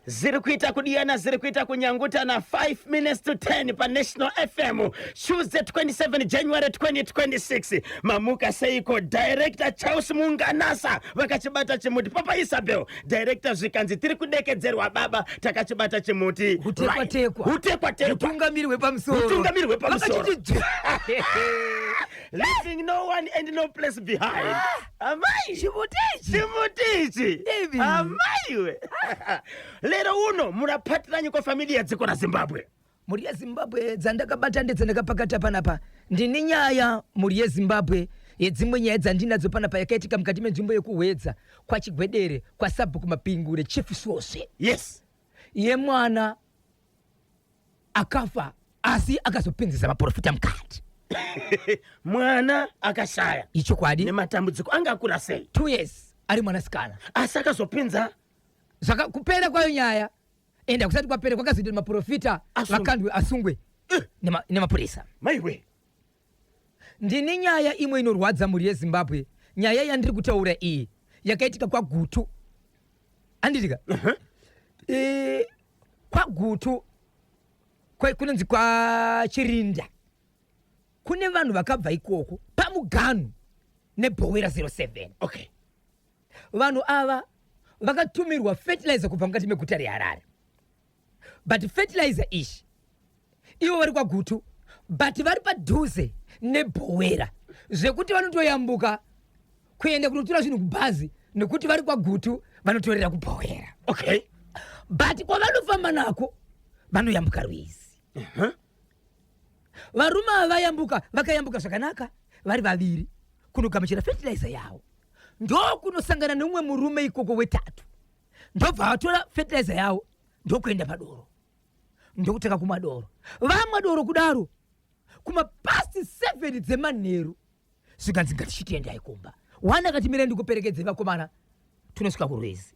Ziri kuita kudiyana, ziri kuita kunyangutana. 5 minutes to 10 paNational FM, Tuesday 27 January 2026. Mamuka seiko? Director Charles Munganasa vakachibata chimuti. Papa Isabel, director, zvikanzi tiri kudekedzerwa baba, takachibata chimuti. Hutekwatekwa. Hutekwatekwa. Hutungamiri hwepamusoro. Hutungamiri hwepamusoro. Vakachiti Leaving no one and no place behind. Amai, Chimuti ichi. Chimuti ichi. David. Amaiwe, lero uno murapatiranyi kwa familia dziko la Zimbabwe. Mhuri yeZimbabwe, dzandakabata ndedzandakapakata panapa. Ndine nyaya, mhuri yeZimbabwe, yedzimwe nyaya dzandinadzo panapa yakaitika mukati menzvimbo yekuHwedza, kwaChigwedere, kwaSabhuku Mapingure, Chief Svosve, yemwana akafa asi akazopinzisa maprofita mukati. Mwana akashaya Ichokwadi. nematambudziko anga akura sei? 2 years, ari mwanasikana. Asi akazopinza Zvaka kupera kwayo nyaya, enda kusati kwapera kwakazoita maprofita Asungwe. vakandwe, asungwe nemapurisa. Maiwe. Ndine nyaya imwe inorwadza, mhuri yeZimbabwe. Nyaya yandiri kutaura iyi yakaitika kwaGutu, anditika kwaGutu kunonzi kwaChirinda. Kune vanhu vakabva ikoko pamuganhu neBhowera 07. Vanhu ava vakatumirwa fertilizer kubva mukati meguta reHarare, but fertilizer ishi ivo vari kwaGutu, but vari padhuze neBhowera, zvekuti vanotoyambuka kuenda kunotora zvinhu kubhazi, nekuti vari kwaGutu vanotorera kuBhowera. But kwavanofamba nako vanoyambuka rwizi. Varume ava vayambuka, vakayambuka zvakanaka vari vaviri kunogamuchira fertilizer yavo, ndokunosangana nemumwe murume ikoko wetatu, ndobva vatora fertilizer yavo, ndokuenda padoro, ndokutanga kumwa doro. Vamwa doro kudaro kumapast 7 dzemanheru, zvikanzi, "Ngatichitiendai kumba." One akati, "Mirai ndikuperekedzei vakomana, tunosvika kurwizi."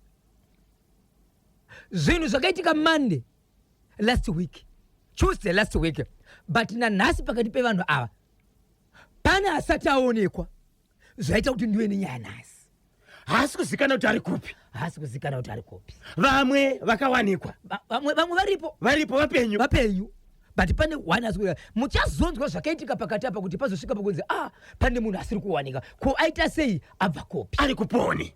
Zvinhu zvakaitika Monday last week, Tuesday last week, but nanhasi pakati pevanhu ava pane asati aonekwa. Zvaita kuti ndive nenyaya nhasi. Haasi kuzikana kuti ari kupi. Haasi kuzikana kuti ari kupi. Vamwe vakawanikwa? Vamwe varipo. Varipo, vapenyu. Vapenyu, but pane one asi kuya. Muchazonzwa zvakaitika pakati apa kuti pazosvika pakunzi, ah, pane munhu asiri kuwanika, ko aita sei, abva kupi? Ari kuponi.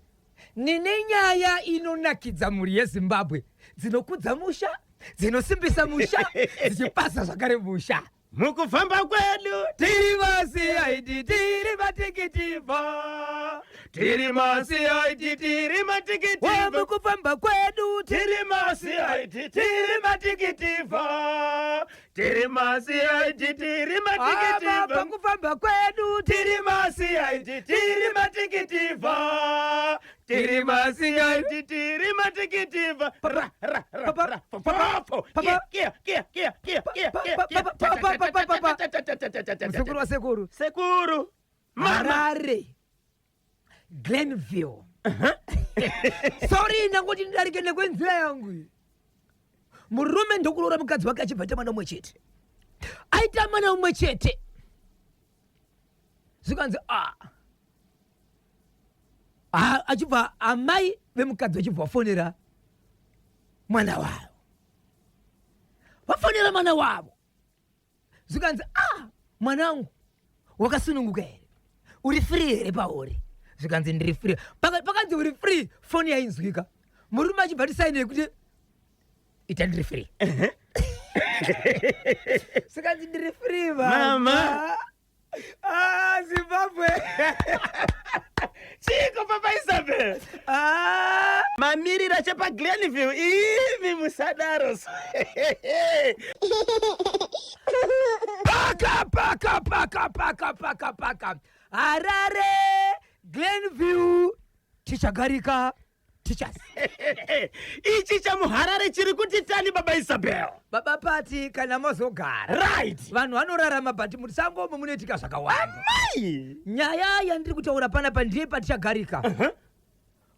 Nine nyaya inonakidza, mhuri yeZimbabwe, dzinokudza musha, dzinosimbisa musha, dzichipasa zvakare musha. Mukufamba kwedu tiri maCID, tiri matikitivha. Tiri maCID, tiri matikitivha. Mukufamba kwedu tiri maCID, tiri matikitivha, tiri maCID, tiri matikitivha. Pakufamba kwedu tiri maCID, tiri matikitivha, tiri maCID, tiri matikitivha. Ra ra ra ra, fo fo, kia kia kia kia kia kia kia kia. Muzukuru wasekuru. Sekuru, mama. Harare, Glenville. Sorry, ndangoti ndidarike nekwenzira yangu iyi. Murume ndokuroora mukadzi wake, achibva aita mwana umwe chete. Aita mwana umwe chete, zvikanzi a Ah, achibva amai vemukadzi vachibva vafonera mwana wavo. Vafonera mwana wavo, zvikanzi, "Ah, mwanangu, wakasununguka here? Uri free here pauri?" Zvikanzi, "Ndiri free." Pakanzi uri free, foni yainzwika. Murume achibva tisaini yekuti ita ndiri free. Zvikanzi, "Ndiri free, mama." Mama. Ah, Zimbabwe. Chiko, Papa Isabel? Ah. Mamirira chepaGlenville imi, musadaro. Paka paka paka paka paka paka, Harare, Glenview, tichagarika teachers. Ichi chamuHarare chiri kuti tani, Baba Isabel? Baba Pati, kana mazogara, vanhu vanorarama, but musango umo munoitika zvakawanda. Mai. Nyaya yandiri kutaura panapa ndiye patichagarika.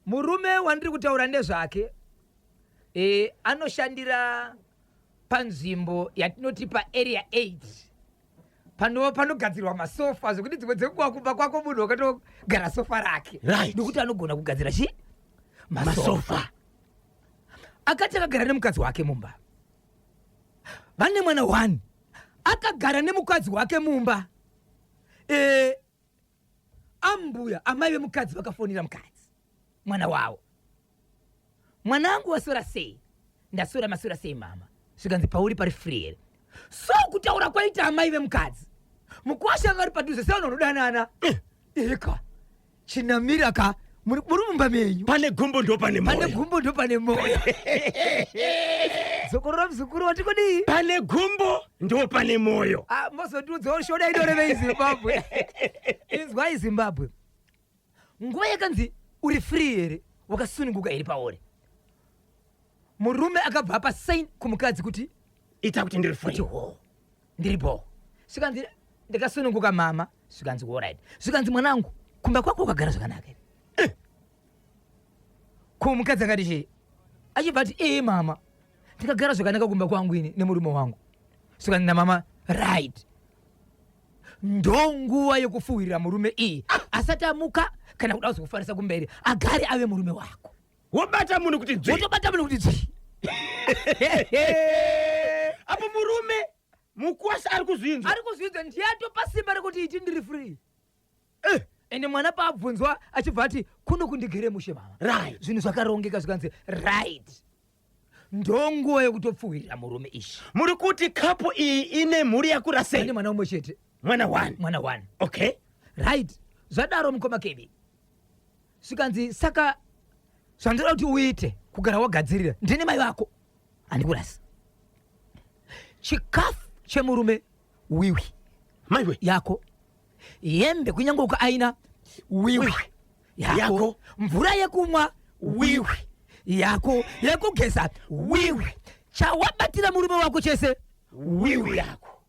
Murume wandiri kutaura ndezvake anoshandira panzvimbo yatinoti paArea 8, pano panogadzirwa masofa, zvekuti dzimwe dzenguva kumba kwako munhu wakatogara sofa rake, nekuti anogona kugadzira chi masofa. Masofa. Akati akagara nemukadzi wake mumba, vane mwana one. Akagara nemukadzi wake mumba, ambuya amai vemukadzi vakafonera mukadzi mwana wavo, "Mwanangu, waswera sei?" "Ndaswera, maswera sei mama?" Zvikanzi, "Pauri pari free here?" So kutaura kwaita amai vemukadzi, mukwasha anga ari padhuze sevanhu vanodanana. Eka chinamira ka, muri mumba menyu. Pane gumbo ndo pane pane moyo. Gumbo ndo pane moyo. Dzokorora, muzukuru, wati kudii? Pane gumbo ndo pane moyo. Ah, mozotiudzawo shoda inorevei. Zimbabwe, inzwai Zimbabwe, nguva yakanzi uri free here, wakasununguka here pauri, murume akabva apa sign kumukadzi kuti ita kuti ndiri free. Kuti ho, ndiri bo. Svikanzi, "Ndakasununguka mama." Svikanzi, "Alright." Svikanzi, "Mwanangu, kumba kwako wakagara zvakanaka here?" Ko mukadzi akati chii? Achibva ati, "Ee mama, ndikagara zvakanaka kumba kwangu ini nemurume wangu." Svikanzi namama, "Right, ndo nguva yekufuhwirira murume iyi asati amuka kana kuda kuzokufarisa kumberi, agare ave murume wako." Wobata munhu kuti dzvi. Wotobata munhu kuti dzvi. Apo murume mukwasha ari kuzvinzwa. Ari kuzvinzwa, ndiye atopa simba rekuti iti ndiri free. Ende mwana paabvunzwa achibva ati, "Kuno kundigere mushe mama." Zvinhu zvakarongeka. Zvikanzi, "Right, ndo nguva yekutopfuhwirira murume ishi." Muri kuti couple iyi ine mhuri yakura ane sei? Mwana umwe chete. Mwana one. Mwana one. Right, zvadaro mukoma Kebi, zvikanzi, "Saka zvandoda kuti uite kugara wagadzirira, ndine mai vako, handikurasi chikafu chemurume wiwi Maiwe. yako, hembe kunyange ukaaina wiwi Wiwi. yako, Yako. mvura yekumwa wiwi yako, yekugeza wiwi, chawabatira murume wako chese wiwi yako.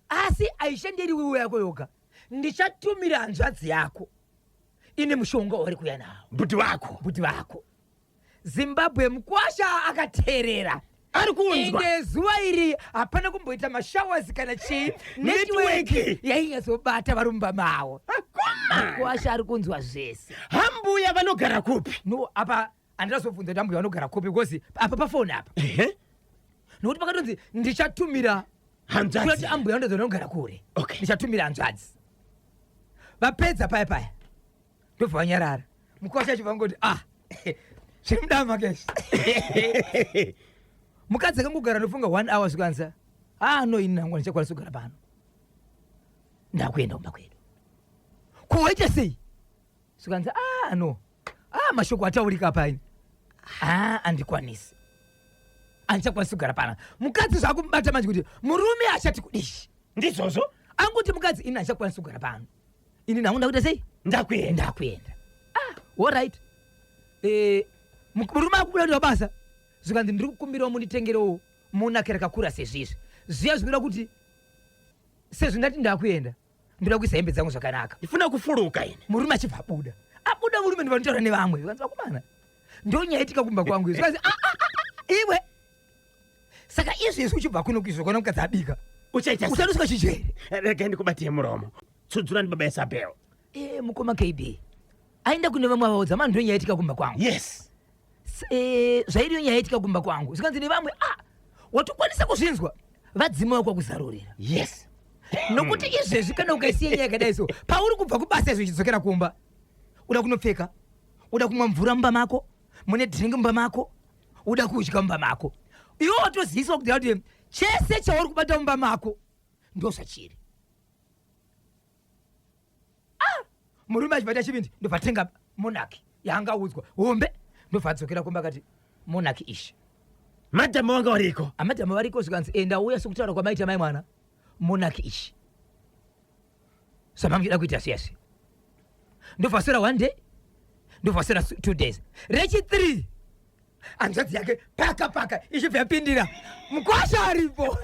Asi haishandiri wiwi yako yoga, ndichatumira hanzvadzi yako ine mushonga wauri kuya nawo." Bhuti vako. Bhuti vako. Zimbabwe, mukwasha akateerera. Ari kunzwa. Ende zuva iri hapana kumboita mashowers kana chii. Network. Network yainyatsobata vari mumba mavo. Akoma. Mukwasha ari kunzwa zvese. Hambuya vanogara kupi? No, apa handinazobvunza kuti ambuya vanogara kupi, because apa pafoni apa, nokuti pakatonzi ndichatumira hanzvadzi, kuti ambuya vandozi vanogara kure. Ndichatumira hanzvadzi. Vapedza paya paya, ndobva vanyarara. Mukwasha achibva ngoti, "Ah, zviri mudama keshi." Mukadzi akangogara, ndofunga one hour, zvikanzi, "Ah no, ini nangu handichakwanisi kugara pano, ndakuenda kumba kwedu." "Ko waita sei?" Zvikanzi, "Ah no, ah, mashoko ataurika paini, ah, handikwanisi, handichakwanisi kugara pana." Mukadzi zvakumubata manje kuti murume achati kudishi. Ndizvozvo. Angoti mukadzi, "Ini handichakwanisi kugara pano, ini nangu ndakuita sei?" Ndakuenda. "Ndakuenda." "Ah, alright." Murume akubuda kuti wabasa, zvikanzi, "Ndiri kukumbirawo munditengerewo monaki rakakura sezvizvi zviya, zvinoda kuti sezvo ndati ndakuenda, ndoda kuisa hembe dzangu zvakanaka." Ndifuna kufuruka ini. Murume achibva abuda. Abuda murume, ndivanotaura nevamwe. Zvikanzi, "Vakomana, ndonyaitika kumba kwangu izvi." Zvikanzi, "Ah, ah, ah, iwe, saka izvezvi uchibva kuno kuizvo kuona mukadzi abika, uchaita sei? Uchaduswa chijere." Regai ndikubatie muromo, tsudzurani baba Isabel. Mukoma KB, aenda kune vamwe vaudza, "Mani, ndonyaitika kumba kwangu." "Zvairiyo nyaya yaitika kumba kwangu." Zvikanzi nevamwe, "Ah, watokwanisa kuzvinzwa, vadzima wako kuzarurira." Nokuti izvezvi kana ukaisiya nyaya yakadai, so pauri kubva kubasa izvo uchidzokera kumba, uda kunopfeka, uda kumwa mvura mumba mako, mune drink mumba mako, uda kudya mumba mako, iwe watoziviswa kuti kuti chese chauri kubata mumba mako ndo zvachiri. Ah, murume achibata chivindi, ndobva tenga monaki yaangaudzwa hombe, ndobva adzokera kumba akati, "Monaki ishi." Madhamu wanga wariko? Amadhamu variko. Zvikanzi, "Enda uya sekutaura kwamaita mai mwana, monaki ishi zvamamuchida kuita siyasi." Ndobva sera one day, ndobva sera 2 days, rechi 3 hanzvadzi yake paka paka ichibva yapindira, mukwasha aripo.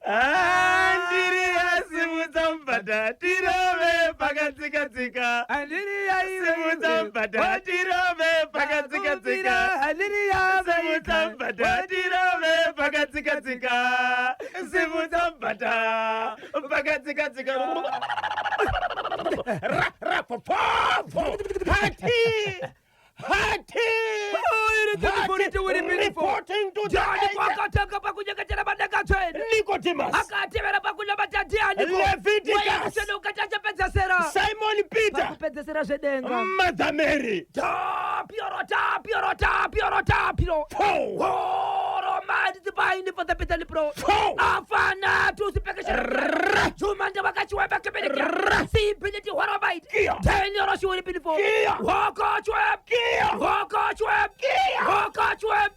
Andiriya, simudza mubhadha tirove pakatsika-tsika. Simudza mubhadha tirove pakatsika-tsika. Simudza mubhadha tirove pakatsika-tsika. Simudza mubhadha pakatsika-tsika. Ra ra po po po. Pati. Hati! Reporting to the Johani angel. kwakatanga pakunyengetera madanga tsvene Nicodemus, akatevera pakunamata ndiani Leviticus. ukati achapedzesera Simon Peter, pakupedzesera zvedenga Mother Mary. tapiro tapiro tapiro tapiro Four. horomanditipainifotapitani Four. afana tusipekeshera jumanda vakachiwemba kepenekia sibiniti horomaiti Kia. tenioroshiuripinifo Kia. hokochwep Kia. hokochwep Kia. hokochwep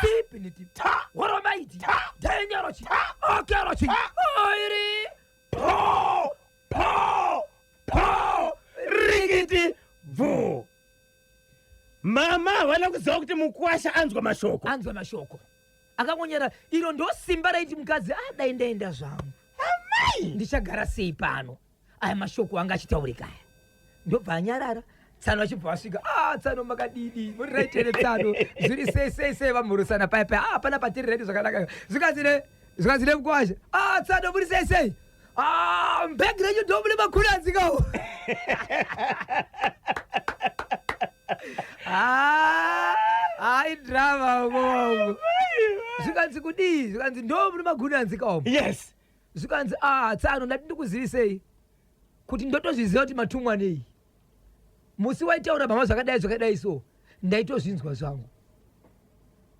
sibiniti Ta. horomaiti Ta. teniorochi Ta. okerochi Ta. oiri Po! Po! Po! Rikiti bvu. Mama havana kuziva kuti mukwasha anzwa mashoko. Anzwa mashoko akangonyara iro ndo simba raiti mukadzi adai ndaenda zvangu. Amai! Ndichagara sei pano aya mashoko anga achitaurika aya? Ndobva anyarara. Tsano achibva asvika. Ah, tsano makadidi? Muri right here tsano? Zviri sei sei sei? Vamhurusana paya paya. Ah, pana patiri redu zvakanaka. Zvikanzi nemukwasha, ah, tsano muri sei sei? Ah, mbegi renyu ndo mune makunanzikawo. Ah, ai drama uko. Zvikanzi kudii? Zvikanzi ndo mune magunanzikawo. Yes. Zvikanzi, ah, tsano, ndati ndikuzivisei kuti ndotozviziva kuti matumwa nei. Musi waitaura mama zvakadai zvakadai, so ndaitozvinzwa zvangu.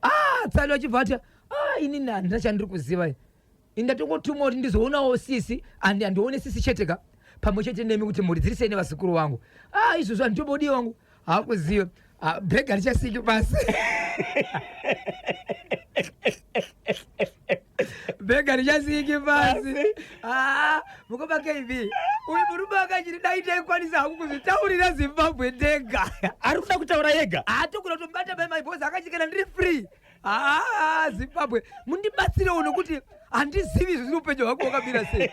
Ah, tsano achibva ati, ah, inini handina chandiri kuziva ini, ndatongotumwa kuti ndizoonawo sisi. Andi handione sisi chete ka, pamwe chete nemi, kuti mhuri dziri sei nevazukuru vangu. Ah, izvozvo handitombodiwi wangu hakuziva. Ah, bhegi harichasiki pasi, bhegi harichasiki pasi. Ah, mukoma KB, uyu murume akachiri dai taikwanisa hangu kuzvitaurira Zimbabwe ndega. Ari kuda kutaura yega. Haatogona kutobata mai maibhozi akachiti kana ndiri free. Haa, Zimbabwe mundibatsirewo nokuti handizivi izvo zviri upenyu hwangu hwakamira sei.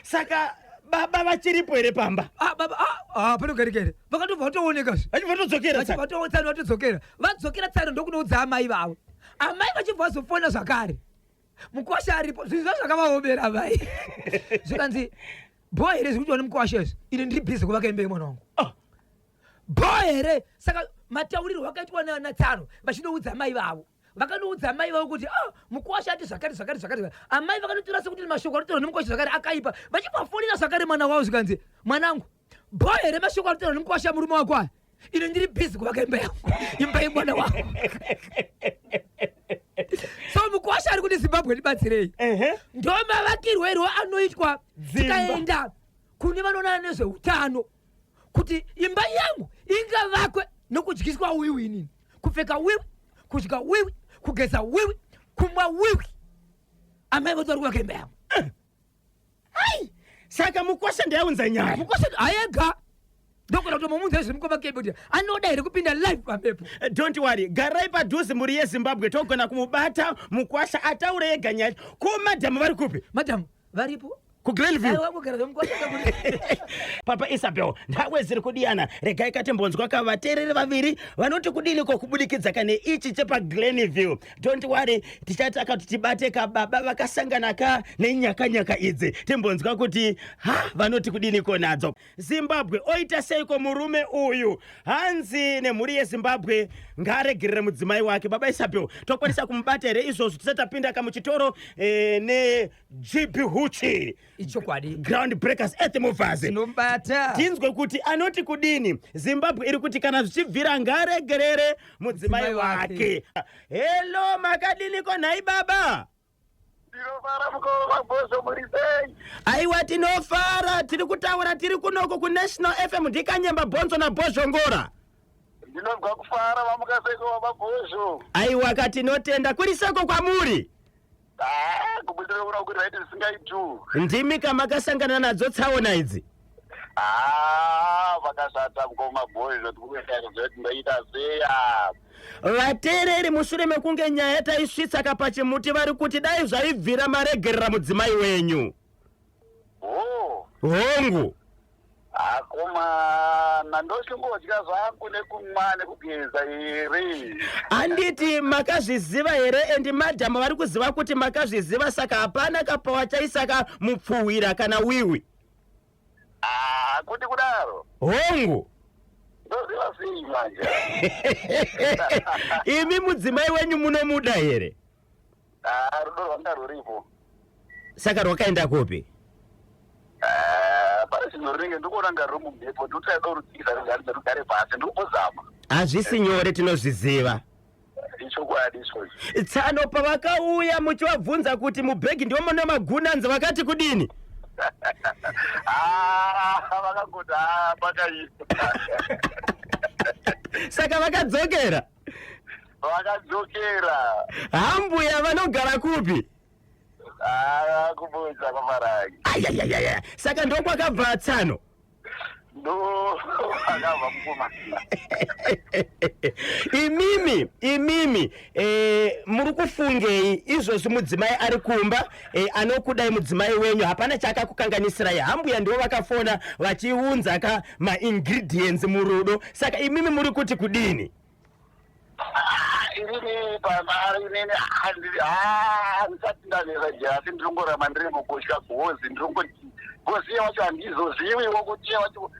Saka baba vachiripo here pamba? Ah, baba, ah, ah, panogarika here? Vakatobva vatoonekazve. Vachibva vatodzokera saka. Vachibva tsano vatodzokera, vadzokera tsano ndokunoudza amai vavo. Amai vachibva vazofona zvakare, mukwasha aripo. Zvinhu zvazvo zvakavaomera amai. Zvikanzi, bho here zviri kuitwa nemukwasha izvi? Ini ndiri busy kuvaka imba yemwana wangu. Ah. Bho here? Saka mataurirwo akaitwa natsano vachinoudza amai vavo, vakanoudza amai vavo kuti, ah, mukwasha ati zvakati zvakati zvakati. Amai vakanotora sekuti mashoko anotaurwa nemukwasha zvakare akaipa. Vachibvafonera zvakare mwana wavo, zvikanzi, mwanangu, bho here mashoko anotaurwa nemukwasha murume wako aya? Ini ndiri busy kuvaka imba yangu, imba yemwana wangu. So mukwasha ari kuti, Zimbabwe ndibatsirei. Ndo mavakirwerwo anoitwa. Dzimba. Tikaenda kune vanoonana nezveutano kuti imba yangu ingavakwe nokudyiswa wiwi, inini kupfeka wiwi, kudya wiwi, kugeza wiwi, kumwa wiwi, amai voti vari kuvaka imba yangu. Hai, saka mukwasha ndiaunza nyaya. Mukwasha ayega ndogona kutomumunza izvi mukoma KB kuti anoda here kupinda live pamhepo. Don't worry, garai padhuze mhuri yeZimbabwe, togona kumubata mukwasha ataure yega nyaya. Ko madhamu vari kupi? Madhamu varipo. KuGlenview. Aiwa, kugara zvemukwasha kuti Papa Isabel, nhawe dziri kudiyana. Regai katimbonzwa kavateereri vaviri vanoti kudiniko kubudikidza kane ichi chepaGlenview. Don't worry, tichataka kuti tibate kababa vakasangana ka nenyakanyaka idzi, timbonzwa kuti ha vanoti kudiniko nadzo. Zimbabwe, oita seiko murume uyu? Hanzi nemhuri yeZimbabwe ngaaregerere mudzimai wake. Baba Isabel, tokwanisa kumubata here izvozvo tisati tapinda kamuchitoro neGB huchi? Ichokwadi. Ground Breakers, Earth Movers. Tinobata. Tinzwe kuti anoti kudini. Zimbabwe iri kuti kana zvichibvira ngaaregerere mudzimai Mudzimai wake. wake. Hello, makadiniko nhai baba? Ndinofara mukoma Bhozho, muri sei? Aiwa, tinofara. Tiri kutaura tiri kunoko kuNational FM, ndikanyemba Bhonzo naBhozhongora. Ndinonzwa kufara. Vamuka seiko vaBhozho? Aiwa katinotenda. Kuri seko kwamuri? Ah, kubudira kuno kuri right zvisingaitu. Ndimi kamakasangana nadzo tsaona idzi? Ah, vakashata mukoma Bhozho, tikuenda kuzoti ndoita seya. Vateereri mushure mekunge nyaya taisvitsa kapachimuti vari kuti dai zvaibvira maregerera mudzimai wenyu. Oh, Hongu. Akomana, ndochingodya zvangu nekumwa nekugeza here? Handiti makazviziva here? And madhamu vari kuziva kuti makazviziva, saka hapana kapawachaisaka mupfuhwira kana wiwi. Ah, kuti kudaro? Hongu. Ndoziva sei manje? Imi mudzimai wenyu munomuda here? Ah, rudo rwanga rwuripo. Saka rwakaenda kupi? Ah, pane chinhu rinenge ndikuona nga ruri mumhepo, ndikuti aida kurudzikisa rugare rugare pasi, ndikubozama. Hazvisi nyore, tinozviziva. Ichokwadi ichocho. Tsano pavakauya muchivabvunza kuti mubhegi ndiwo mune magunanzi vakati kudini? Ah, vakangoti ah, pakaipa. Saka vakadzokera. Vakadzokera. Hambuya vanogara kupi? Ah, kubudza kwamarangi. Ayayayaya. Saka ndokwakabva tsano. Ndo akabva mukomana. Imimi imimi muri kufungei izvozvi? Mudzimai ari kumba anokudai mudzimai wenyu, hapana chaakakukanganisirai. Hambuya ndivo vakafona vachiunza ka maingredients murudo. Saka imimi muri kuti kudini? Inini pamari inini handisati ndanesa je, asi ndinongoramba ndiri mukutya gozi. Ndinongoti gozi iye wacho handizoziviwo kuti iye wacho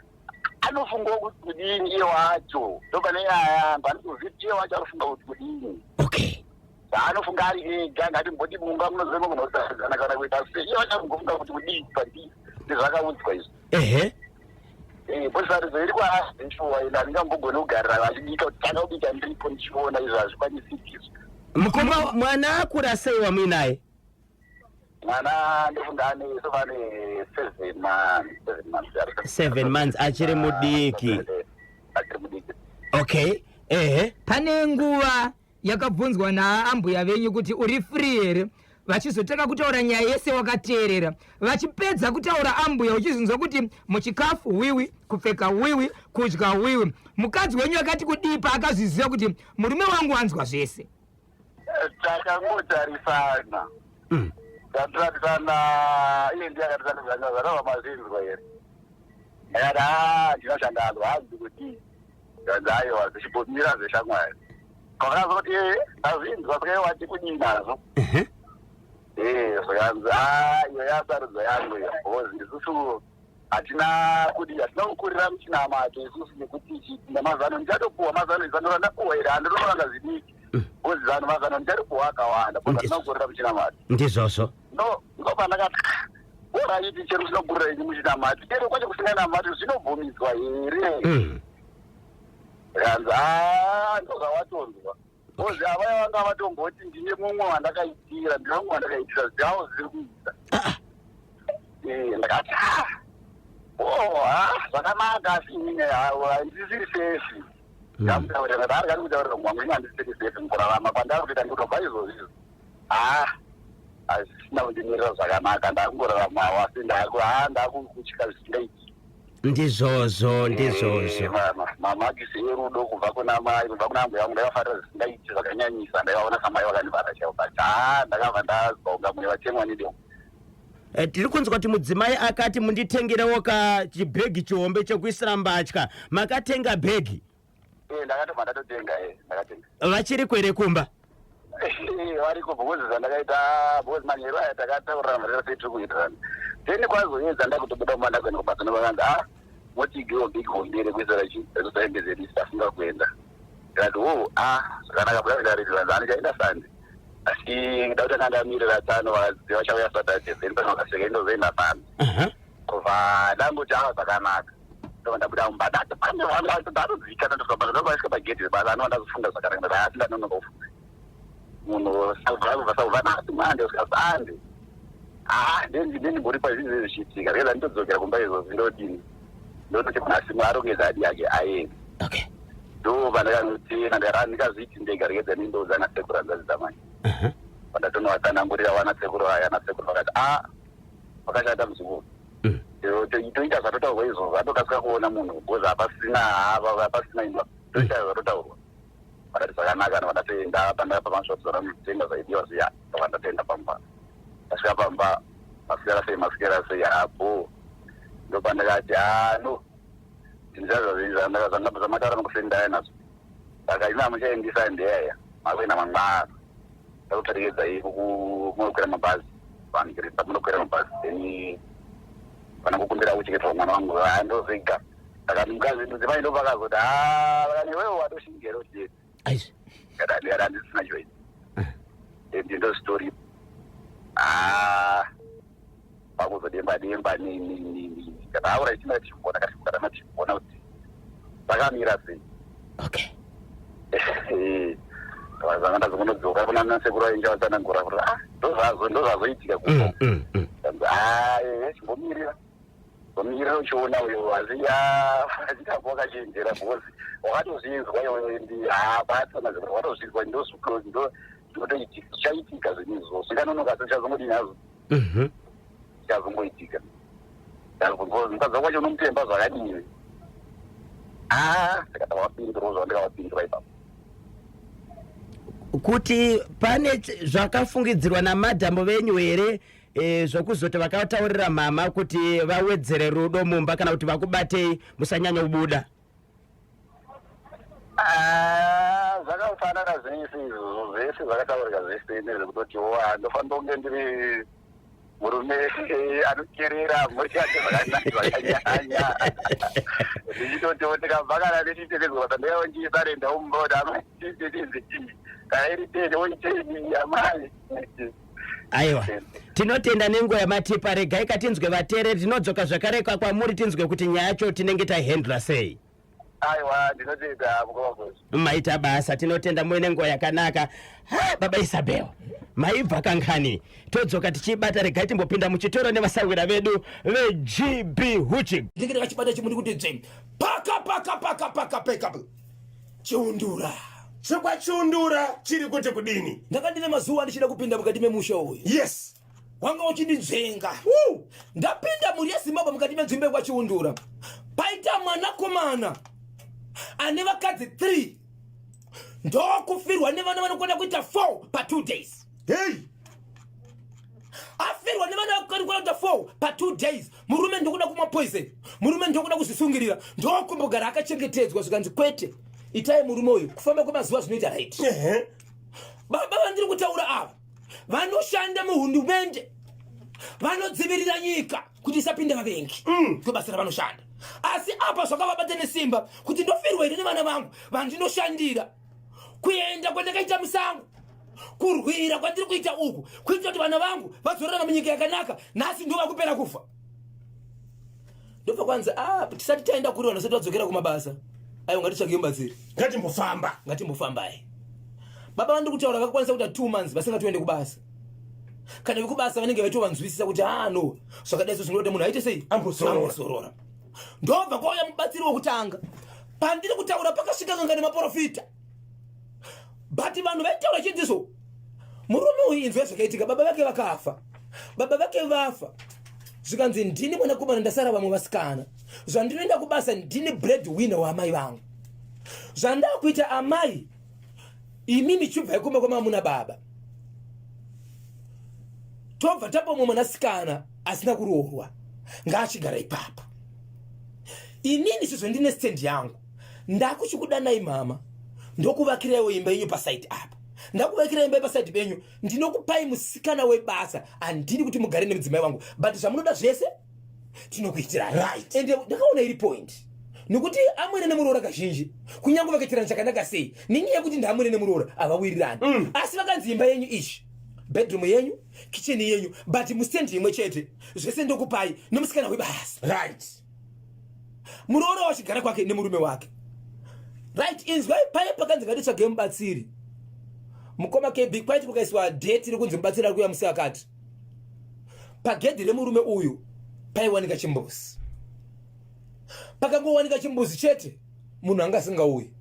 anofungawo kuti kudini. Iye wacho ndopane nyaya yangu, handitozivi kuti iye wacho anofunga kuti kudini. Zvaanofunga ari ega, ngatimboti mumba munoziva munosaruzana kana kuita sei, iye wacho anongofunga kuti kudini pandii ndezvakaudzwa izvi. Sarudzo iri kwaari shuwa, ine handingambogoni kugarira vachibika kuti tanga kubika ndiripo ndichiona. Izvo hazvikwanisiki izvo. Mukoma, mwana akura sei wamuinaye? Mwana ndofunga ane sova ane 7 months, 7 months. 7 months, achiri mudiki. Achiri mudiki. Okay, ehe. Pane nguva yakabvunzwa naambuya venyu kuti uri free here, vachizotanga kutaura nyaya yese wakateerera. Vachipedza kutaura ambuya, uchizvinzwa kuti muchikafu wiwi, kupfeka wiwi, kudya wiwi. Mukadzi wenyu akati kudii paakazviziva kuti murume wangu wanzwa zvese? Takangotarisana. Tatarisana, iye ndiye akati zvanga zvarava mazinzwa here? Ndakati ha, handina chandanzwa, hanzi kuti kanzi aiwa, zvichimbomira zveshamwari. Kwakazoti ndazvinzwa, saka wati kudii nazvo? Zvakanzi a, iyo yasarudzo yangu iyo, because isusu hatina kudi, hatina kukurira muchinamato isusu, nekuti nemazano ndichatopuwa mazano, zano randapuwa here handinoranga zvidiki, because zano mazano ndichatopuwa akawanda, because hatina kukurira muchinamato. Ndizvozvo. No, ndopandakati alright, chero usina inyi muchinamati, chero kwacho kusinganamati zvinobvumidzwa here? Kanzi a, ndozvawatonzwa, because avaya vanga vatomboti ndine mumwe wandakaitira, ndine mumwe wandakaitira, zvavo zviri kuita. Ndakati ah, oh, ha, zvakanaka, asi inini handisiri safe. Ndamutaurira ndati ari kati kutaurira mumwe ini handisiri safe mukurarama kwandari kuita, ndikutobva izvozvi izvi, ha, hazvisina kundimirira zvakanaka. Ndakungoraramawo, asi ha, ndakukutya zvisingaiti. Ndizvozvo, ndizvozvo. Mamakisi erudo kubva kuna mai, kubva kuna ambuya vangu, ndaivafarira zvisingaiti zvakanyanyisa. Ndaivaona samai vakandibata chaivo, but ha, ndakabva ndazwa kunga mune vatemwa nedemo. Tiri kunzwa kuti mudzimai akati munditengerewo ka chibhegi chihombe chekuisira mbatya. Makatenga bhegi? Ndakatobva ndatotenga, ndakatenga. Vachiri kwere kumba? Variko, because zvandakaita, because manheru aya takataurira marero sei tiri kuitirana, then kwazoedza ndakutobuda mumba ndakuenda kubasa, nevakanzi a, motigiwo bhegi hombe rekuisira chi rekuisa hembe dzedu, tafunga kuenda. Ndikati o, a, zvakanaka, buda ndikaririzanzi handichaenda Sunday, asi ndakutanga ndamirira tsano vachauya Saturday, then pano vakasvika indozoenda Sunday. Kubva ndangoti ava zvakanaka, ndobva ndabuda mumba, ndati pane vanhu ndatodzikana, ndosvika ndosvika pagedhi rebasa, anova ndazofunga zvakanaka, ndati asi ndanonoka kufunga munhu kubva saubva nhasi Monday kusvika Sunday, ah, ndendimboripa zvinhu zvichiitika reza, nditodzokera kumba izvozvi, ndodini, ndototi munhu asi arongedza adi yake aende. Ndo pandakanotina, ndikati ndikazviiti ndega, regedza nindoudza nasekuru hanzvadzi dzamai. Pandatonovatsanangurira wana sekuru aya, nasekuru vakati a, wakashata muzukuru. Toita zvatotaurwa izvozvo, atokasika kuona munhu, because hapasina hapasina imba, toita zvatotaurwa. Vakati zvakanaka, ndatoenda pandakapa masvotso zvaidiwa zviya, ndobva ndatoenda pamba. Ndasvika pamba, maswera sei, maswera sei, hapo ndopandakati ha, no, zvamataura nokusendaya nazvo, saka imi hamuchaendisa ndeyaya, makuenda mangwana, ndakuperekedzai munokwira mabhazi, vanhu munokwira mabhazi, then vanangokumbira kuchengetwa mwana wangu, ndozvega. Saka mukadzi mudzimai ndopakazoti ha vakani iwewe watoshingero chete. Aizvi. Ndikati handisina choice. And ndozvitori. Ah, pakuzodemba demba ni ni ni ni. Kana aura ichina tichimboona kana tichimboona kuti zvakamira sei. Okay. Vazanga ndazongonodzoka kuna nasekuru vainge vatsanangura kuti ah ndozvazo ndozvazoitika kuko. Ah eh chimbomirira. Chimbomirira uchiona uyo asi ah achitamba wakachenjera because wakatozvinzwa iwewe ndi ah patsanangura wakatozvinzwa ndozvo ndo zvinotoitika zvichaitika zvinhu izvozvo zvinganonoka asi zvichazongodini hazvo zvichazongoitika. Mukadzi wako wacho unomutemba zvakadini? Ah, saka ndakavapindura zvandakavapindura ipapo. Kuti pane zvakafungidzirwa namadhambo venyu here e, zvokuzoti vakataurira mama kuti vawedzere rudo mumba kana kuti vakubatei musanyanya kubuda? Ah, zvakafanana zvese izvozvo zvese zvakataurika zvese nezvekutotiwo ah, ndofanira kunge ndiri murume anoterera mhuri yake zvakanyanya ndichitotiwo ndikabva kana ndichiteedzwa basa ndaiva ndichisarendawo mumba kuti amai chiiteedze chii kana iri tete woitei amai. Aiwa, tinotenda nenguva yamatipa. Regai katinzwe vateereri, tinodzoka zvakare kwamuri tinzwe kuti nyaya yacho tinenge taihandla sei. Aiwa, ndinotenda mukoma Boss. Maita basa, tinotenda muve nenguva yakanaka. Ha, baba Isabel, maibva kangani? Todzoka tichibata, regai timbopinda muchitoro nevasahwira vedu veGB Huchi. Ndinge ndakachibata chimuti kuti dzve paka paka paka paka peka chiundura. Chekwachiundura chiri kuti kudini? Ndanga ndine mazuva ndichida kupinda mukati memusha uyu. Yes. Wanga uchindinzvenga. Ndapinda mhuri yeZimbabwe mukati menzvimbo yekwaChiundura. Paita mwanakomana ane vakadzi 3 ndokufirwa nevana vanokwana kuita 4 pa 2 days. Hey! Afirwa nevana vanokwana kuita 4 pa 2 days. Murume ndokuda kumwa poison. Murume ndokuda kuzvisungirira. Ndokumbogara akachengetedzwa zvikanzi kwete. Itai murume uyu kufamba kwemazuva zvinoita right. Ehe. Baba vandiri kutaura ava vanoshanda muhundumende vanodzivirira nyika kuti isapinda vavengi ndobasa ravanoshanda asi apa zvakavabata nesimba kuti ndofirwa here nevana vangu vandinoshandira kuenda kwandakaita musango kurwira kwandiri kuita uku kuitira kuti vana vangu vazorarama munyika yakanaka nhasi ndo vakupera kufa ndobva kwanzi ah, tisati taenda kuri vanhu vasati vadzokera kumabasa aiwa ngatitsvage mubatsiri ngatimbofamba ngatimbofambai baba vandiri kutaura vakakwanisa kuita two months vasingatoende kubasa kana vekubasa vanenge vaitovanzwisisa kuti ah no zvakadai so zvinoda munhu aite sei ambozorora ndobva kwauya mubatsiri wekutanga pandiri kutaura pakasvika n'anga nemaprofita but vanhu vaitaura chinziso murume uyu inzwa zvakaitika baba vake vakafa baba vake vafa zvikanzi ndini mwanakomana ndasara vamwe vasikana zvandinoenda kubasa ndini bread winner waamai vangu zvandakuita amai imimi chibvai kumba kwamamuna baba tobva tapa umwe mwanasikana asina kuroorwa ngaachigara ipapa inini sezvo ndine stand yangu ndakuchikudanai mama ndokuvakiraiwo imba yenyu pasaidi apa ndakuvakira imba yepasaidi penyu ndinokupai musikana webasa handidi kuti mugare nemudzimai wangu but zvamunoda zvese tinokuitirai right. Ende ndakaona iri point nekuti amwene nemuroora kazhinji kunyange vakaitirana chakanaka sei nenyaya yekuti ndaamwene nemuroora havawirirani Asi vakanzi imba yenyu ichi bedroom yenyu kitchen yenyu but mustand imwe chete zvese ndokupai nemusikana webasa right. Muroora wachigara kwake nemurume wake right. Inzwai paye pakanzi ngatitsvage mubatsiri mukoma KB kwaiti kukaiswa date rekunzi mubatsiri ari kuuya musi akati pagedhi remurume uyu paiwanika chimbuzi pakangowanika chimbuzi chete munhu anga asingauyi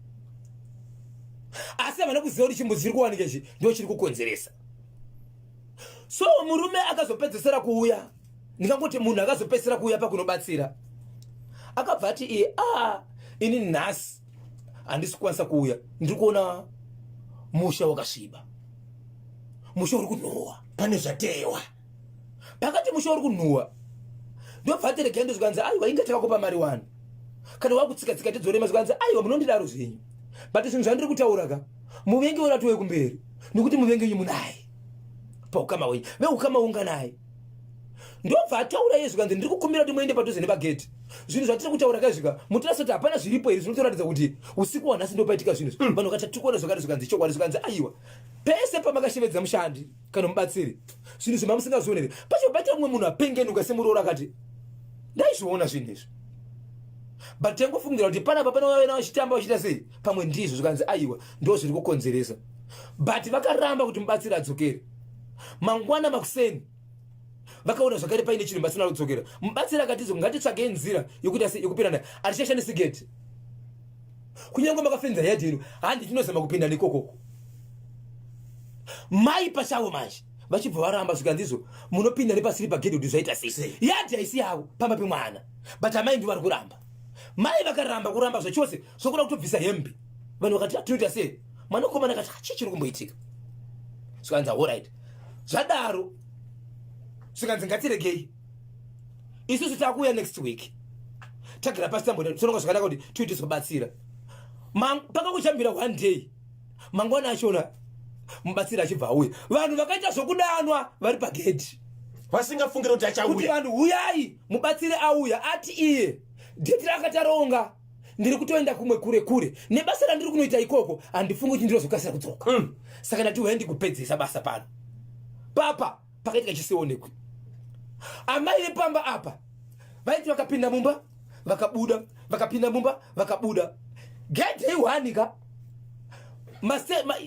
asi havana kuziva kuti chimbuzi chiri kuwanika ichi ndo chiri kukonzeresa so murume akazopedzesera kuuya ndingangoti munhu akazopedzesera kuuya pakunobatsira akabva ati iye a ini nhasi handisi kukwanisa kuuya ndiri kuona musha wakasviba musha uri kunhuhwa pane zvatewa pakati musha uri kunhuhwa ndobva ati regai ndozvikanzi aiwa inga takakupa mari wani kana wakutsika tsika tidzorema zvikanzi aiwa munondidaro zvenyu but zvinhu zvandiri kutaura ka muvengi weratiwe kumberi nekuti muvengi wenyu munaye paukama wenyu veukama unganaye. Ndobva ataura iye zvikanzi ndiri kukumbira kuti muende padhuze nepagedhi. Zvinhu zvatiri kutaura kaizvika mutirase kuti hapana zviripo here zvinotoratidza kuti usiku hwanhasi ndopaitika zvinhu izvi. Vanhu vakati tiri kuona zvakati zvikanzi chokwadi zvikanzi aiwa. Pese pamakashevedza mushandi kana mubatsiri zvinhu zvemamusingazvione here? Pacho paita mumwe munhu apengenuka semuroora akati ndaizviona zvinhu izvi. But tangofungira kuti panapa panouya vachitamba vachiita sei pamwe ndizvo zvikanzi aiwa ndo zviri kukonzeresa. But vakaramba kuti mubatsiri adzokere. Mangwana makuseni vakaona zvakare paine chinhu pasina kudzokera. Mubatsiri akati ngatitsvagei nzira yokuita sei yokupinda nayo. Hatichashandisi gate. Kunyange makafenza yadhi yedu handi tinozama kupinda nekokoko. Mai pachavo manje vachibva varamba zvikanzi munopinda nepasiri pagedhi kuti zvaita sei. Yadhi haisi yavo pamba pemwana but amai ndivo vari kuramba. Mai vakaramba kuramba zvachose zvokuda kutobvisa hembe. Vanhu vakati tinoita sei? Mwanakomana akati chii chiri kumboitika? Zvikanzi alright. Zvadaro zvikanzi ngatiregei isusu takuuya next week tagara pasi tambotononga zvakanaka kuti tuite zobatsira pakakuchambira one day mangwana achona mubatsiri achibva auya vanhu vakaita zvokudanwa vari pagedhi vasingafungire kuti achauya kuti vanhu huyai mubatsiri auya ati iye dheti rakataronga ndiri kutoenda kumwe kure kure nebasa randiri kunoita ikoko handifungi kuti ndinozokasira kudzoka Saka ndati huyai ndikupedzisa basa pano papa pakaitika chisionekwi amai vepamba apa vaiti vakapinda mumba vakabuda vakapinda mumba vakabuda gedhe ihwani ka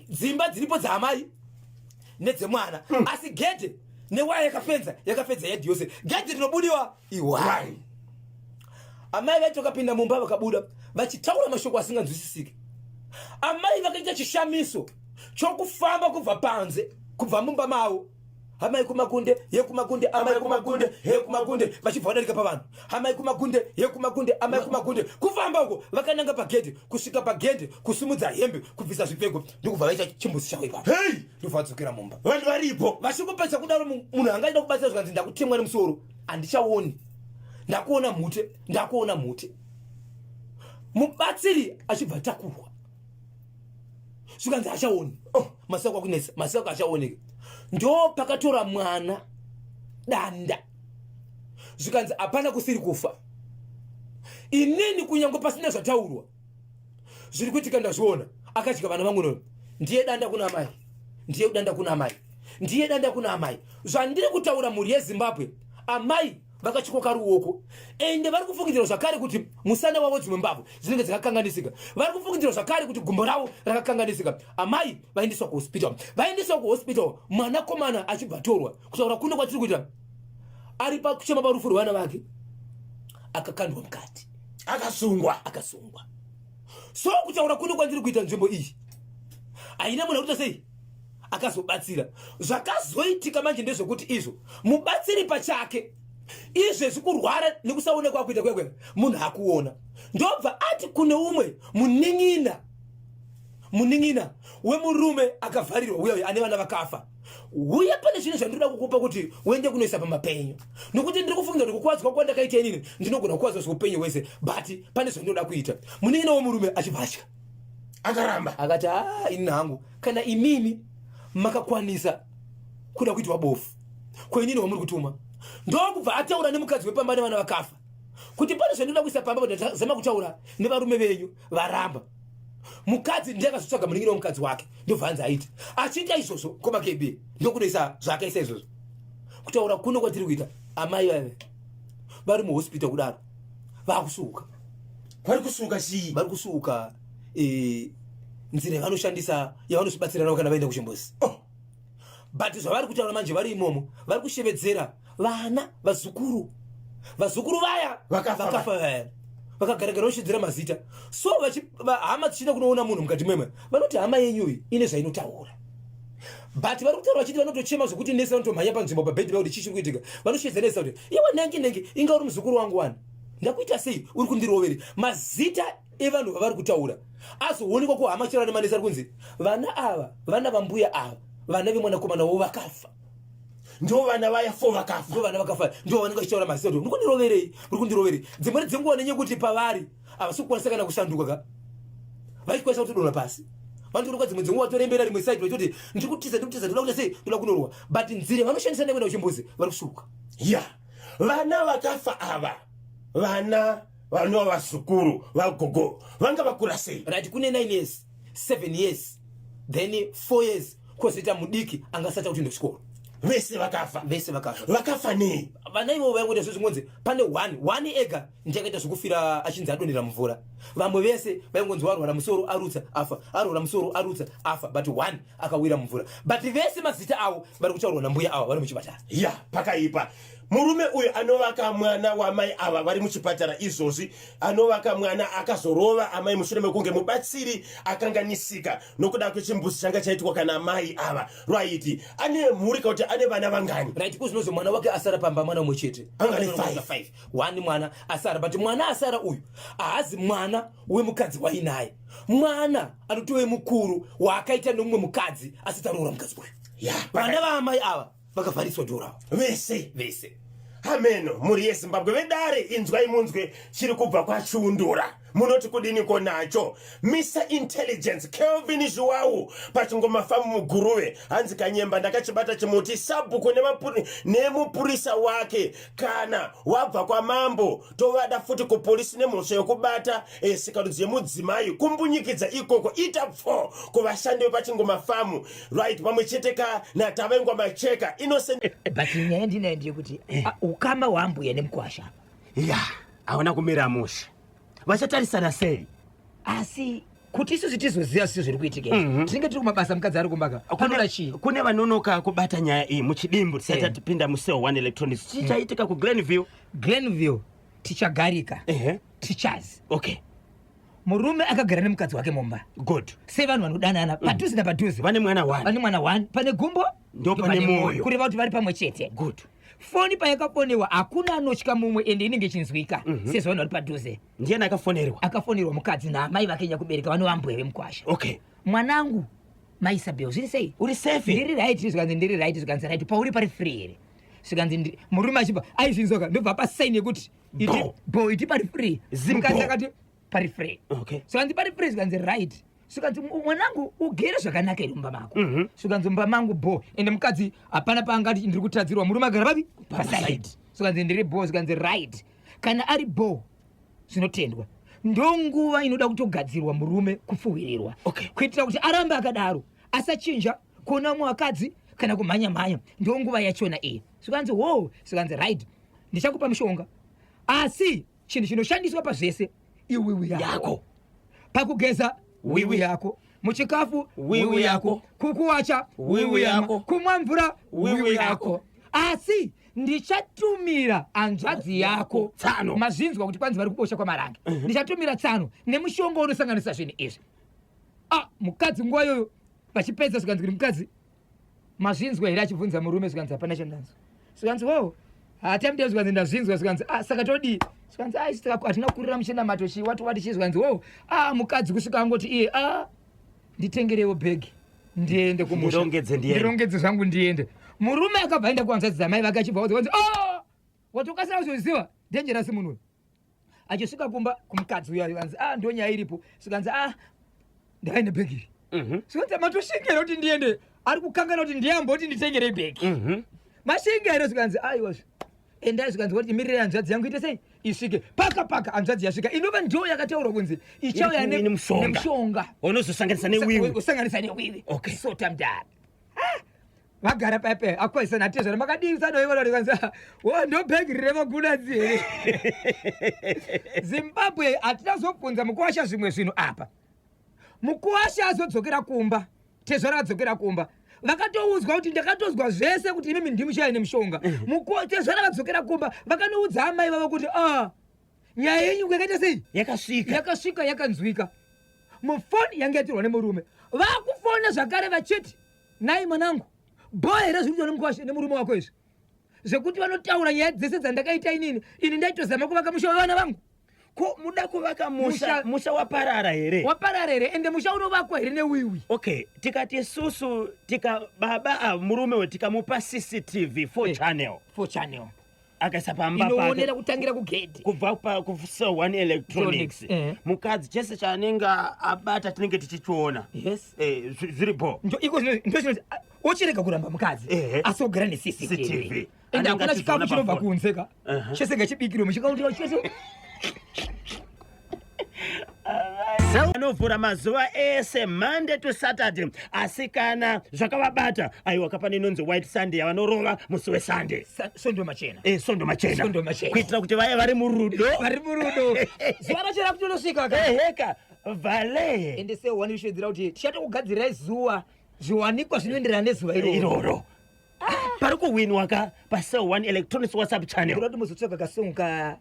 dzimba dziripo dzaamai nedzemwana Asi gedhe newaya yakafenza yakafenza yedhi yose gedhe rinobudiwa ihwani. Amai vaiti vakapinda mumba vakabuda vachitaura mashoko asinganzwisisiki. Amai vakaita chishamiso chokufamba kubva panze kubva mumba mavo amai kumakunde yekumakunde amai kumakunde yekumakunde vachibva vadarika pavanhu amai kumakunde yekumakunde amai kumakunde kufamba uko vakananga pagedhe kusvika pagedhe kusimudza hembe kubvisa zvipfeko ndokubva vaita chimbuzi chavo ipapo hei ndobva vadzokera mumba vanhu varipo vachingopedza kudaro munhu angaida kubatsira zvikanzi ndakutemwa nemusoro handichaoni ndakuona mhute ndakuona mhute mubatsiri achibva atakurwa zvikanzi hachaoni oh, masako akunetsa masako achaoneka ndo pakatora mwana danda zvikanzi hapana kusiri kufa inini kunyange pasina zvataurwa zviri kuitika ndazviona akadya vana vangu nono ndiye danda kuna amai ndiye danda kuna amai ndiye danda kuna amai zvandiri kutaura mhuri yezimbabwe amai vakatyoka ruoko ende vari kufungidzirwa zvakare kuti musana wavo dzimwe mbavhu dzinenge dzakakanganisika vari kufungidzirwa zvakare kuti gumbo ravo rakakanganisika amai vaendeswa kuhospital vaendeswa kuhospital mwanakomana achibva atorwa kutaura kuno kwatiri kuita ari pakuchema parufu rwevana vake akakandwa mukati akasungwa akasungwa so kutaura kuno kwandiri kuita nzvimbo iyi haina munhu akuita sei akazobatsira zvakazoitika manje ndezvekuti izvo mubatsiri pachake izvezvi kurwara nekusaonekwa kuita kwekwe munhu akuona ndobva ati kune umwe munin'ina munin'ina wemurume akavharirwa uya uya ane vana vakafa uye pane zvinhu zvandinoda kukupa kuti uende kunoisa pamapenyu nokuti ndiri kufunga kuti kukuvadzwa kwandakaita inini ndinogona kukuvadzwa zveupenyu hwese but pane zvandinoda kuita munin'ina wemurume achibva atya akaramba akati a ah, inini hangu kana imimi makakwanisa kuda kuitwa bofu ko inini wamuri kutuma ndokubva ataura nemukadzi wepamba nevana vakafa kuti pane zvandinoda kuisa pamba ndazama kutaura nevarume venyu varamba mukadzi ndiye akazotsvaga munin'ina wemukadzi wake ndobva anzi aita achiita izvozvo koma kb ndokunoisa zvaakaisa izvozvo kutaura kuno kwatiri kuita amai vave vari muhospital kudaro vakusuka vari kusuka chii vari kusuka e, nzira yavanoshandisa yavanozvibatsira navo kana vaenda kuchimbuzi oh. But zvavari kutaura manje vari imomo vari kushevedzera vana vazukuru vazukuru vaya vakafa vaya vakagaragara vachishevedzera mazita so hama dzichienda kunoona munhu mukati memwe vanoti hama yenyu iyi ine zvainotaura but vari kutaura vachiti vanotochema zvekuti nese vanotomhanya panzvimbo pabhedhi vakuti chii chiri kuitika vanoshevedzera nese kuti iwe nenge nenge inga uri muzukuru wangu wani ndakuita sei uri kundiroveri mazita evanhu vavari kutaura azoonekwa kuhama chero nemanesi ari kunzi vana ava vana vambuya ava vana vemwanakomana wavo vakafa ndo vana vaya fo vakafa ndo vana vakafa ndo vanenge vachitaura mazita kuti muri kundiroverei muri kundiroverei dzimweni dzenguva nenye kuti pavari havasi kukwanisa kana kushanduka ka vachikwanisa kutodonha pasi vanotoonekwa dzimwe dzenguva vatorembera rimwe side vachitoti ndiri kutiza ndiri kutiza ndoda kuita sei ndoda kunorwa but nzira vanoshandisa nekuenda kuchimbuzi vari kusuka ya yeah. Vana vakafa ava, vana vanova vazukuru vagogo vanga vakura sei? Right, kune 9 years, 7 years, then 4 years, kwozoita mudiki angasati akutoenda kuchikoro. Vese vakafa? Vese vakafa. Vakafa nei? Vana ivovo vaingoita zvezvingonzi pane one one ega ndiye akaita zvekufira achinzi adonhera mumvura. Vamwe vese vaingonzi warwara musoro arutsa afa, arwara musoro arutsa afa, but one akawira mumvura. But vese mazita avo vari kutaurwa nambuya ava vari muchipatara. Ya, pakaipa. Murume uyu anovaka mwana wamai ava vari muchipatara izvozvi, anovaka mwana akazorova amai mushure mekunge mubatsiri akanganisika nokuda kwechimbuzi changa chaitwa kana amai ava. Right, ane mhuri kana kuti ane vana vangani? Right, kuzvinozvo mwana wake asara pamba mwana umwe chete. Anga ane 5. 5. One mwana asara, but mwana asara uyu haazi mwana wemukadzi wainaye. Mwana anotove mukuru waakaita nemumwe mukadzi asati aroora mukadzi uyu. Ya, vana vaamai ava vakavhariswa dhoo ravo vese vese. Hameno mhuri yeZimbabwe, vedare inzwai munzwe chiri kubva kwaChiundura. Munoti kudiniko nacho? Mr Intelligence Kelvin Zhuwawu pachingoma famu muGuruve, hanzi kanyemba ndakachibata chimuti. Sabhuku nemupurisa wake kana wabva kwamambo tovada futi kupolisi nemhosva yokubata sikarudzi yemudzimai, kumbunyikidza ikoko. Ita pfo kuvashandi vepachingoma famu. Right, pamwe chete ka naTavengwa Macheka Innocent. But nyaya ndinayo ndeyekuti ukama hwaambuya nemukwasha apa Ya, hauna kumira mushe. Vachatarisana sei? Asi kuti isusu tizoziva zvisi zviri kuitika izvi, tinenge tiri kumabasa, mukadzi ari kumbaka, panoda chii? Kune vanonoka kubata nyaya iyi, muchidimbu tisati tatipinda muCell 1 Electronics, chii chaitika kuGlenview? Glenview tichagarika. Teachers. Murume akagara nemukadzi wake mumba. Sevanhu vanodanana padhuze napadhuze. Vane mwana one. Vane mwana one. Pane gumbo ndo pane moyo. Kureva kuti vari pamwe chete. Foni payakafonewa hakuna anotya mumwe, ende inenge ichinzwika sezvo vanhu vari padhuze. Ndiani akafonerwa? Akafonerwa mukadzi naamai vake nyakubereka, vanovambwe vemukwasha. Mwanangu maIsabel, zviri sei? Uri safe? Ndiri right. Zvikanzi ndiri right. Zvikanzi right, pauri pari free here? Zvikanzi murume achibva aizvinzwaka, ndobva pa sign yekuti iti Bo. Bo, iti pari free. Zimbo. Mukadzi akati pari free. Zvikanzi pari free. Zvikanzi right. Zvikanzi mwanangu ugere zvakanaka here mumba mako? Zvikanzi mumba mangu bo. Ende mukadzi hapana paangati ndiri kutadzirwa, murume agara papi? Paside. Zvikanzi ndiri bo. Zvikanzi right, kana ari bo zvinotendwa. Ndonguva inoda kutogadzirwa murume kupfuhwirirwa kuitira kuti arambe akadaro, asachinja kuona vamwe vakadzi kana kumhanya mhanya. Ndonguva yachona iyi. Zvikanzi wo. Zvikanzi right, ndichakupa mushonga, asi chinhu chinoshandiswa pazvese iwiwi yako, Yako. Pakugeza wiwi yako, muchikafu wiwi yako, kukuwacha wiwi yako, kumwa mvura wiwi wiwi yako. yako. Asi ndichatumira hanzvadzi yako. Tsano. Mazvinzwa kuti kwanzi vari kubosha kwaMarange. Ndichatumira tsano nemushonga unosanganisa zvinhu izvi. Ah, mukadzi nguva iyoyo vachipedza, zvikanzi kuti mukadzi mazvinzwa here? Achibvunza murume. Zvikanzi hapana chandanzwa. Zvikanzi wo hatamudei. Zvikanzi ndazvinzwa. Zvikanzi ah, saka todii? Zvikanzi ai, hatina kukurira muchinamato chii, wati wati chii. Zvikanzi wo ah, mukadzi kusvika angoti iye ah, nditengerewo bhegi ndiende kumusha. Ndirongedze ndiende. Ndirongedze zvangu ndiende. Murume akabva aenda kuhanzvadzi dzamai vake, achibva audza kwanzi ah, watokasira kuzoziva dangerous munhu uyu. Achisvika kumba kumukadzi uyo, akanzi ah, ndo nyaya iripo. Zvikanzi ah, ndaine bhegi iri. Zvikanzi matoshinga kuti ndiende? Ari kukangana kuti ndiyamboti nditengerei bhegi. Mashinga here? Zvikanzi aiwa, endai. Zvikanzi wati imirire hanzvadzi yangu ite sei, isvike. Paka paka hanzvadzi yasvika, inova ndo yakataurwa kunzi ichauya Iri nemushonga. Nemushonga unozosanganisa newiwi. Usanganisa newiwi. Sota mudhara. Vagara paipai, akwaisana atezvara, makadii sanoivanzi wo ndo bhegi revagudadzi here? Zimbabwe, hatina zobvunza mukuwasha zvimwe zvinhu apa. Mukuwasha azodzokera kumba, tezvara adzokera kumba, vakatoudzwa kuti ndakatozwa zvese kuti imimi ndimuchaya nemushonga. Tezvara vadzokera kumba, vakanoudza amai vavo kuti a nyaya yenyu yakaita sei? Yakasvika. Yakasvika, yakanzwika mufoni yange yatirwa nemurume. Vakufona zvakare vachiti, nai mwanangu, bho here zviri kuitwa nemukwasha nemurume wako izvi, zvekuti vanotaura nyaya dzese dzandakaita inini? Ini ndaitozama kuvaka musha wevana vangu. Ko muda kuvaka musha? Musha- Musha waparara here? Waparara here? Ende musha unovakwa here newiwi? Okay, tikati isusu tika baba ava, murume uyu, tikamupa CCTV 4 channel, Four channel akaisa pamba inoonera pake kutangira kugedhi kubva pa kuCell 1 Electronics, mukadzi chese chaanenge abata tinenge tichichiona. Zviripo. Iko zvino ndo chinoti Ochirega kuramba mukadzi. Ehe. Asi ogara neCCTV. CCTV. Ende Anenge hakuna chikafu achizoona chinobva pafoni. kunze ka. Chese ngachibikirwe muchikaundira chese. Anovhura mazuva ese, Monday to Saturday, asi kana zvakavabata, aiwa, kapane inonzi White Sunday yavanorova musi weSunday. Sondo machena. Sondo machena. Sondo machena. Kuitira kuti vaya vari murudo. Vari murudo. Zuva racho rakutonosvika ka. Eheka vale. Ende sewani shedzera kuti tichatokugadzirirai zuva zviwanikwa zvinoenderana nezuva iroro. Iroro pari kuwinwa ka paCell One Electronics WhatsApp channel. Kuda kuti muzotsvaga kasong ka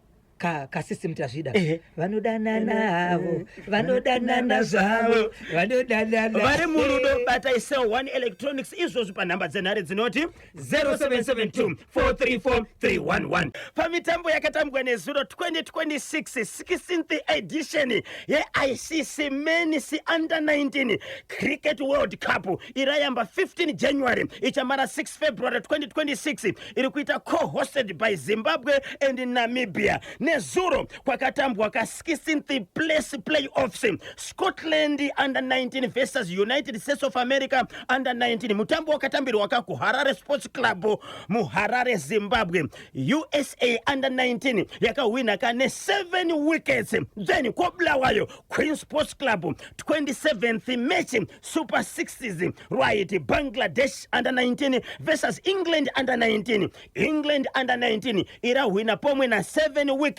kasystem tazvida. Ehe. Vanodanana havo, vanodanana zvavo, vanodanana. Vari murudo, batai Cell One Electronics izvozvi panhamba dzenhare dzinoti 0772 434 311. Pamitambo yakatambwa nezuro, 2026 16th edition yeICC Men's Under 19 Cricket World Cup irayamba 15 January, ichamara 6 February 2026, iri kuita co-hosted by Zimbabwe and Namibia. Nezuro kwakatambwa ka 16th place playoffs, Scotland Under 19 versus United States of America Under 19. Mutambo wakatambirwa ka kuHarare Sports Club muHarare, Zimbabwe. USA Under 19 yakahwina ka ne7 wickets. Then koBulawayo Queen Sports Club, 27th match, Super 60s, right, Bangladesh Under 19 versus England Under 19. England Under 19 irahwina pomwe na7 wickets.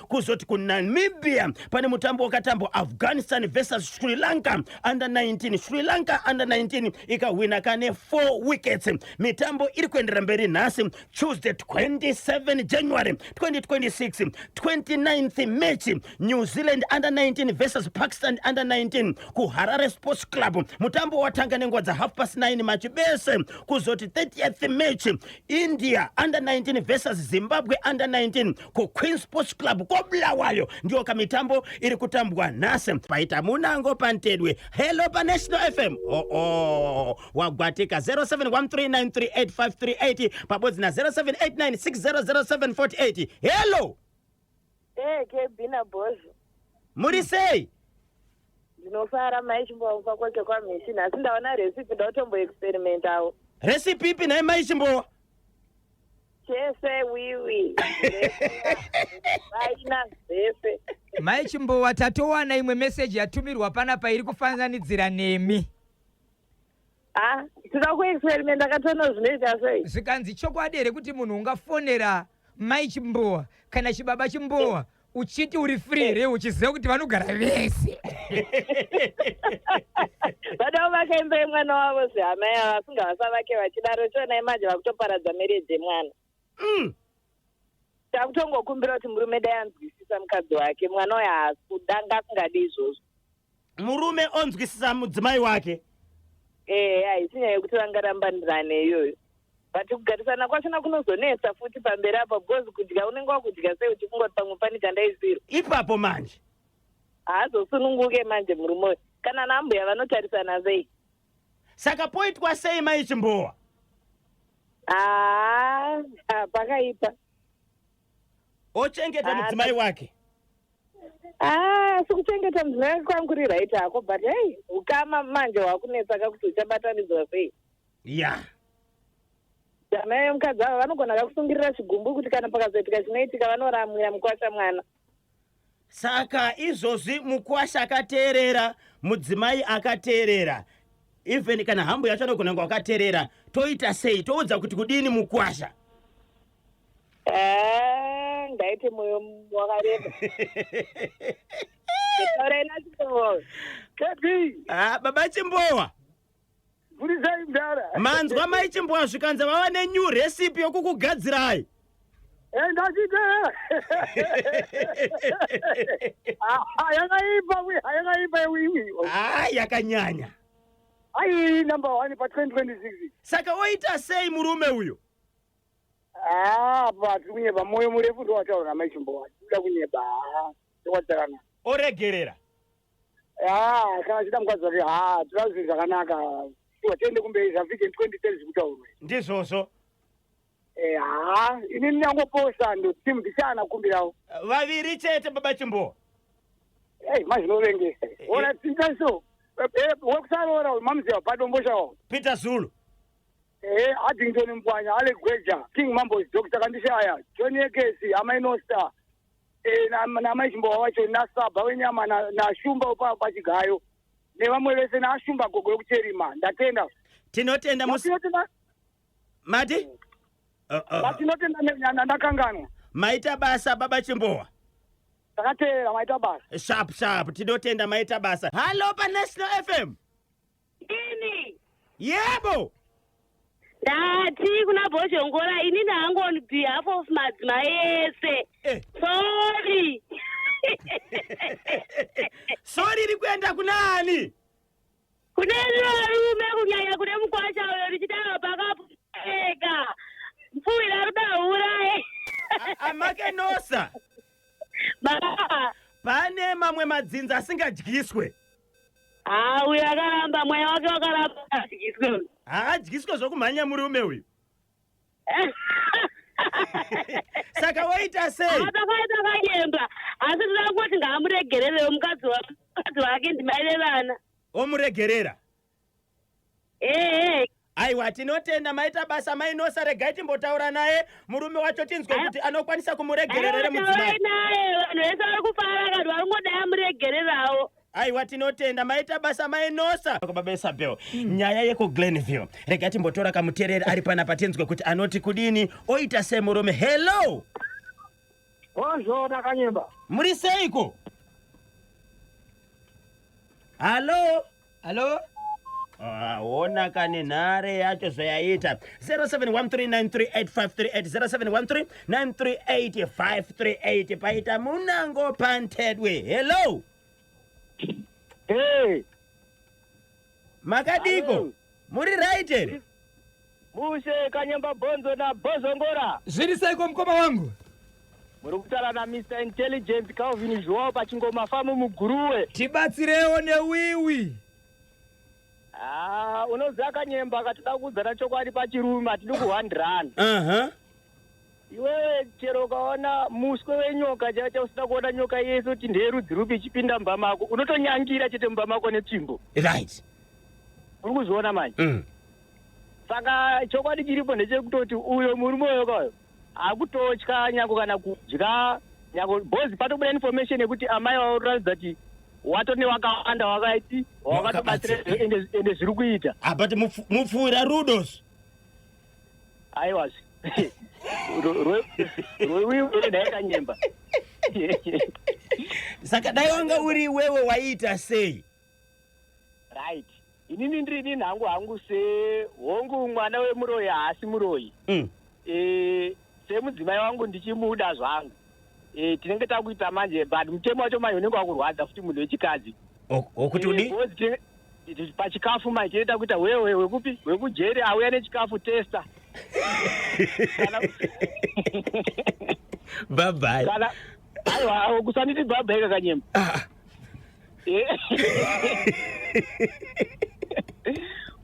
Kuzoti kuNamibia pane mutambo wakatambwa, Afghanistan versus Sri Lanka Under 19. Sri Lanka Under 19 ikahwina kane 4 wickets. Mitambo iri kuenderera mberi nhasi, Tuesday 27 January 2026, 29th match, New Zealand Under 19 versus Pakistan Under 19 kuHarare Sports Club. Mutambo watanga nenguva dza 9:30 machibese. Kuzoti 30th match, India Under 19 versus Zimbabwe Under 19 kuQueen Sports Club koBulawayo. Ndiyo kamitambo iri kutambwa nhasi. Paita munango pantedwe. Hello paNational FM. Oo oh, wagwatika. 0713938538 pabodzi na 0789600748. Hello. KB naBhozho. Muri sei? Ndinofara, maichimbomupa kwake kwamishini, asi ndaona recipe, ndautomboexperimentawo. Recipe ipi nhai, maichimbowa? Chese wiwi vaina zvese. Mai Chimbowa, tatowana imwe meseji yatumirwa panapa iri kufananidzira nemi. A, tinoda kuexperimenta katono, zvinoita sei? Zvikanzi, chokwadi here kuti munhu ungafonera mai Chimbowa kana chibaba Chimbowa uchiti uri free here, uchiziva kuti vanogara vese? Vadawo vakaimba yemwana wavo zvehama yavo, vasingavasa vake vachidaro. Chionai manje vakutoparadza marriage yemwana. Takutongokumbira kuti murume dai anzwisisa mukadzi wake. Mwana uyo haasi kudanga, asingadi izvozvo. Murume onzwisisa mudzimai wake. Ehe, haisi nyaya yekuti vangarambanirane iyoyo, but kugarisana kwachona kunozonetsa futi pamberi apa, because kudya unenge wakudya sei uchifunga kuti pamwe pane chandaisirwa? Ipapo manje. Haazosununguke manje murume uyu, kana nambuya vanotarisana sei? Saka poitwa sei, mai Chimbowa? Haa, pakaipa. Ochengeta mudzimai wake. Aa, asi kuchengeta mudzimai wake kwangu kuri right hako, but hei, ukama manje hwakunetsa kakuti uchabatanidzwa sei? Amai vemukadzi ava vanogona kakusungirira chigumbu kuti kana pakazoitika chinoitika, vanoramwira mukwasha mwana. Saka izvozvi mukwasha akateerera, mudzimai akateerera, even kana hambu yacho anogona kunge wakateerera, toita sei? Toudza kuti kudini mukwasha? Ah, ngaite mwoyo wakareba. Taurai nachimbowa. KB. Ah, baba Chimbowa. Burisai mudara. Manzwa mai Chimbowa, zvikanzi vava nenew recipe yokukugadzirai. Ndachiteera, yakaipa, yakaipa iwiwi. Ah, yakanyanya. Ai, number one pa 2026. Saka oita sei murume uyo? Ah, pa tiri kunyeba, mwoyo murefu ndowataura namai Chimbowa, tikuda kunyeba ndokwataurana. Oregerera. Ah, kana achida mukadzi wake, ha, toda zvinhu zvakanaka. Shuwa, tiende kumberi, zvaVision 2010 zvikutaurwe. Ndizvozvo. Ha, ini ndinyangoposa ndotimu ndichana kumbirawo. Vaviri chete, baba Chimbowa. Ei, mazvinovengesa ona tikaso wekusaroora mamuziva padomboshawo. Peter Zulu. Ehe, Addington Mupwanya, Alec Gweja, King Mambo Dr. Kandishaya, John Ekesi, Amai Nosta, eh, na- naMai Chimbowa wacho, naSabha wenyama, na- naShumba pa- pachigayo, nevamwe vese naShumba gogo wekucherima. Ndatenda. Tinotenda musi Tinotenda, mati tinotenda ndakanganwa. Maita basa baba Chimbowa. Takateerera, maita basa. Sharp sharp, tinotenda, maita basa. Hallo paNational FM. Ini Yebo. Ndati kuna Bhozhongora, inini hangu on behalf of madzimai ese. Sorry. Sorry iri kuenda kuna ani? Kune varume, kunyanya kune mukwasha uyo, ndichitaura pakapeka mupfuwira rudaura. Amakenosa. Baba. Pane mamwe madzinza asingadyiswe. Ha, uyo akaramba, mweya wake wakaramba, adyiswe. Haadyiswe zvokumhanya murume uyu. Saka waita sei? Pakaita kanyemba, asi ndinoda kungoti ngaamuregererewo mukadzi mukadzi wake, ndimai vevana. Omuregerera. Ehe. Aiwa, tinotenda, maita basa mainosa. Regai timbotaura naye murume wacho tinzwe kuti anokwanisa kumuregerera here mudzimai. Taurai naye, vanhu vese vari kufara, vanhu vari kungodai amuregererawo. Aiwa, tinotenda, maita basa mainosa. Baba Isabel, nyaya yekuGlenview, regai timbotora kamuteereri ari panapa tinzwe kuti anoti kudini, oita sei murume. Hello. Bonjour, Nakanyemba. Muri seiko? Hallo. Hallo. Ah, ona kane nhare yacho zvayaita. 0713938538, 0713938538. Paita munango pantedwe. Hello. Hey, Makadiko? Hello. Muri right here? Mushe Kanyemba Bonzo na Bozongora. Zviri seiko mukoma wangu? Muri kutaura na Mr Intelligence Calvin Joao pachingoma famu muGuruwe. Tibatsirewo newiwi. Ah, unoziva Kanyemba, katida kuudzana chokwadi pachirume, hatidi kuhwandirana. Iwewe chero ukaona muswe wenyoka chaicho, usina kuona nyoka yese kuti ndeyerudzi rupi, ichipinda mumba mako, unotonyangira chete mumba mako netsvimbo. Uri kuzviona manje? Saka chokwadi chiripo ndechekutoti uyo murume uyo kayo akutotya nyako kana kudya nyako bhozi, patobuda information yekuti amai vakuratidza kuti watone wakawanda wakaiti wakatobatsira, ende zviri kuita. Ah, but mupfuwira rudos. Aiwazve, rwewiwi nhai Kanyemba? Saka dai wanga uri iwewe, waiita sei? Right, inini ndiri hangu sehongu mwana wemuroyi haasi muroyi. Semudzimai wangu ndichimuda zvangu, tinenge takuita manje, but mutemo wacho manje unenge wakurwadza futi munhu wechikadzi. Wokuti udi? Because pachikafu manje tinenge takuita wewe wekupi wekujeri auya nechikafu testa. Bye bye. Kana aiwa, kusanditi bhabha Kanyemba.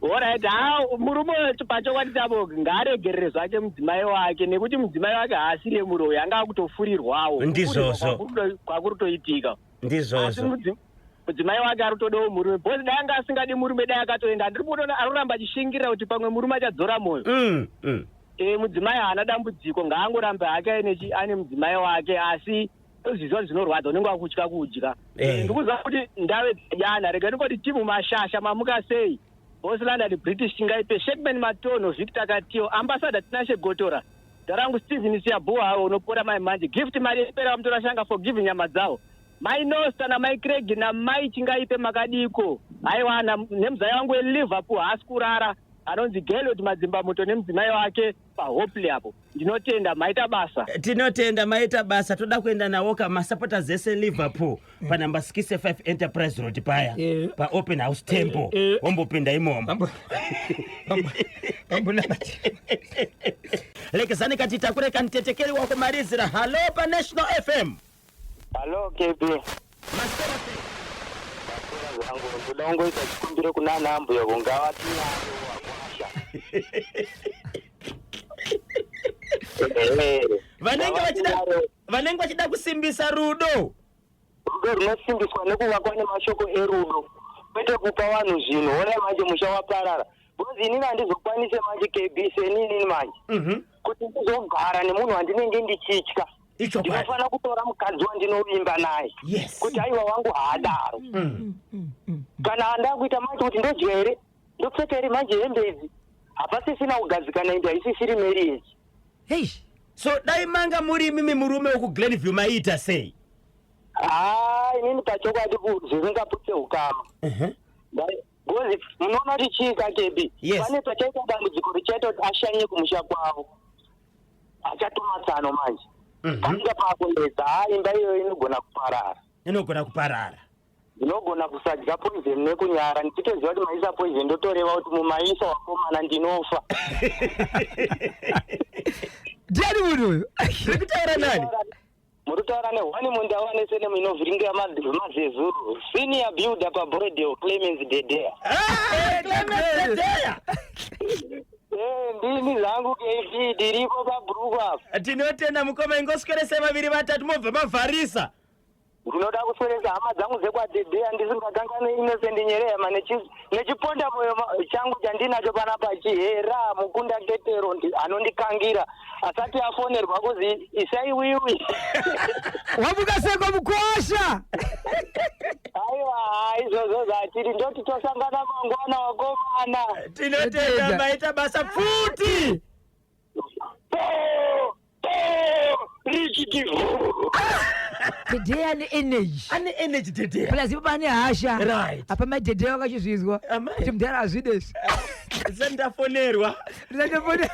Alright, ha, murume wacho pachokwadi chavo ngaaregerere zvake mudzimai wake, nekuti mudzimai wake haasiriye muroyi, anga akutofurirwawo. Ndizvozvo. Kwakuri kutoitika. Asi Ndizvozvo. Mudzimai wake ari kutodawo murume, because dai anga asingadi murume dai akatoenda. Handiri kutoona aroramba achishingirira kuti pamwe murume achadzora mwoyo. Mudzimai haana dambudziko, ngaangorambe hake aine mudzimai wake, asi zviziva zvinorwadza, unenge wakutya kudya. Ndikuziva kuti ndave dzajana. Rega ndingoti timu mashasha, mamuka sei? Boss London British Chingaipe, Shekman Matono, Victor Katio, Ambassador Tinashe Gotora, darangu Stephen Siabuwa unopora mai manje, Gift mari pera vamutora shanga, forgive nyama dzawo, mai Nosta namai Craig namai Chingaipe, makadiko? Aiwa, nemuzai wangu weLiverpool haasi kurara, anonzi Gelot Madzimba Muto nemudzimai wake paHopley apo. Ndinotenda, maita basa. Tinotenda, maita basa. Toda kuenda nawo kamasupporters ese Liverpool panhamba 65 Enterprise Road paya paOpen House Temple. Wombopinda imomo. Pambonamati. Lekezani katitakure kanitetekeri wako marizira. Hallo paNational FM. Hallo KB. Zvangu ndoda kungoita chikumbiro kuna ana ambuya kungavatinyaro wakwasha. Vanenge vachida kusimbisa rudo. Rudo runosimbiswa nekuvakwa nemashoko erudo, kwete kupa vanhu zvinhu. Ona manje musha waparara. Because inini handizokwanise manje KB seninini manje kuti ndizogara nemunhu wandinenge ndichitya. Ichokwadi. Ndinofanira kutora mukadzi wandinovimba naye kuti aiwa wangu haadaro. Kana ndakuita manje kuti ndodya here, ndopfeka here manje hembe idzi, hapasisina kugadzikana, ende haisisiri marriage. Hei. So dai manga muri imimi murume wekuGlenview, maiita sei? Haa, inini pachokwadi zvisingaputse ukama, because munoona kuti chii kaKB? Pane pachaita dambudziko richaita kuti ashanye kumusha kwavo, achatuma tsano manje, pasvika pakunetsa, haa, imba iyoyo inogona kuparara. Inogona kuparara. Ndinogona kusadya poison nekunyara, ndichitoziva kuti maisa poison, ndotoreva kuti mumaisa wakomana, ndinofa. Ndiani munhu uyu? Tiri kutaura nani? Muri kutaura nehwani munda wanesenemu inovhiringira mazezuru, senior builder paBorrowdale, Clemens Dedea. Clemens Dedea. Ndini zvangu KB, ndiripo pabhuruku apa. Tinotenda mukoma, ingoswerese vaviri vatatu mobva mavharisa. Ndinoda kusweresa hama dzangu dzekwaDedea, ndisingakanganwe Innocent Nyerehama nechiponda moyo changu chandinacho panapa, Chihera Mukunda Ketero, anondikangira asati afonerwa kuzi isai wiwi. Wamuka seko mukwasha? Aiwa, izvozvo zvatiri, ndoti tosangana mangwana wakomana. Tinotenda, maita basa pfuti. Rikiti. Dedea ane energy. Ane energy Dedea. Plus ipo pane hasha. Apa mai Dedea wakachizvizwa kuti mudhara hazvidesi. Sendafonerwa. Ndisandafone.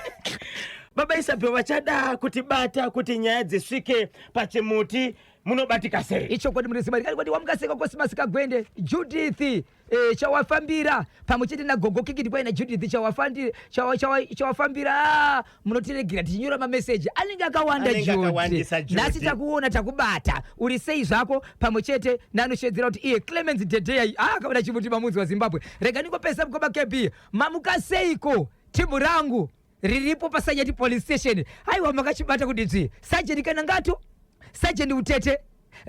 Baba Isabel vachada kutibata kuti nyaya dzisvike pachimuti, munobatika sei? Ichokwadi, muri Zimbabwe kwati wamuka Cosmas Kagwende, Judith Chawafambira pamwe chete nagogo Kikiti kwaina Judith Chawafambira. Ah, munotiregira tichinyora mameseji anenge akawanda. Anenge akawandisa, Judy, nhasi Judy. Takuona, takubata, uri sei zvako? Pamwe chete nanoshedzera kuti iye Clemens Dedea akaona chimuti mamunzi waZimbabwe. Rega ndingopesa mukoma KB, mamuka seiko? Timu rangu riripo paSanyati police station. Aiwa, makachibata kuti dzvi. Sajeni Kanangato, Sajeni Utete,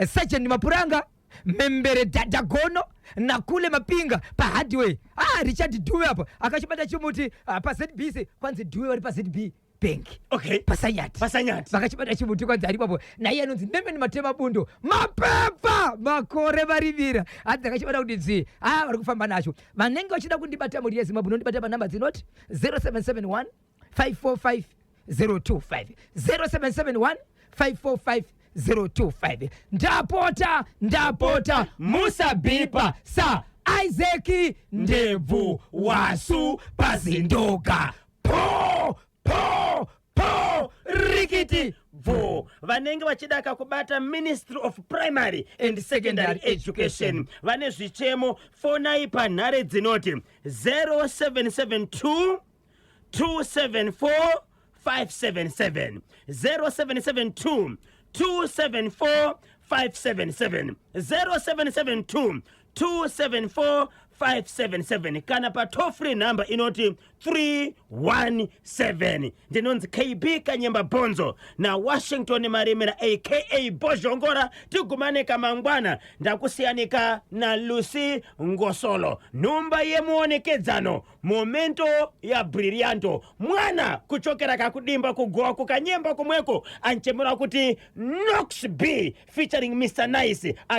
Sajeni Mapuranga, Membere Dhadhagono nakule Mapinga paHardway. Ah, Richard Duwe apa akachibata chimuti, paZBC, kwanzi Duwe vari paZB Bank. Pasanyati. Pasanyati. Vakachibata chimuti, kwanzi aripapo. Naiye anonzi Nemeni Matema Bundo, mapepa makore varivira, hanzi akachibata kuti dzvi. Ah, vari kufamba nacho. Vanenge vachida kundibata, mhuri yeZimbabwe, unondibata panhamba dzinoti 0771 545 025, 0771 545 025. Ndapota, ndapota, musabhipa sa Isaac Ndebvu Wasu pazindoga po po po rikiti bvo. Vanenge vachida kakubata Ministry of Primary and Secondary Education, vane zvichemo, fonai panhare dzinoti 0772 274 577, 0772 274 577, 0772 274 577, kana patoll free number inoti 317. Ndinonzi KB Kanyemba Bhonzo naWashington Marimira aka Bhozhongora. Tigumane kamangwana. Ndakusiyanika naLucy Ngosolo, nhumba yemuonekedzano, momento ya brillianto, mwana kuchokera kakudimba kugowa kukanyemba kumweko, anchemera kuti Nox B featuring Mr Nice.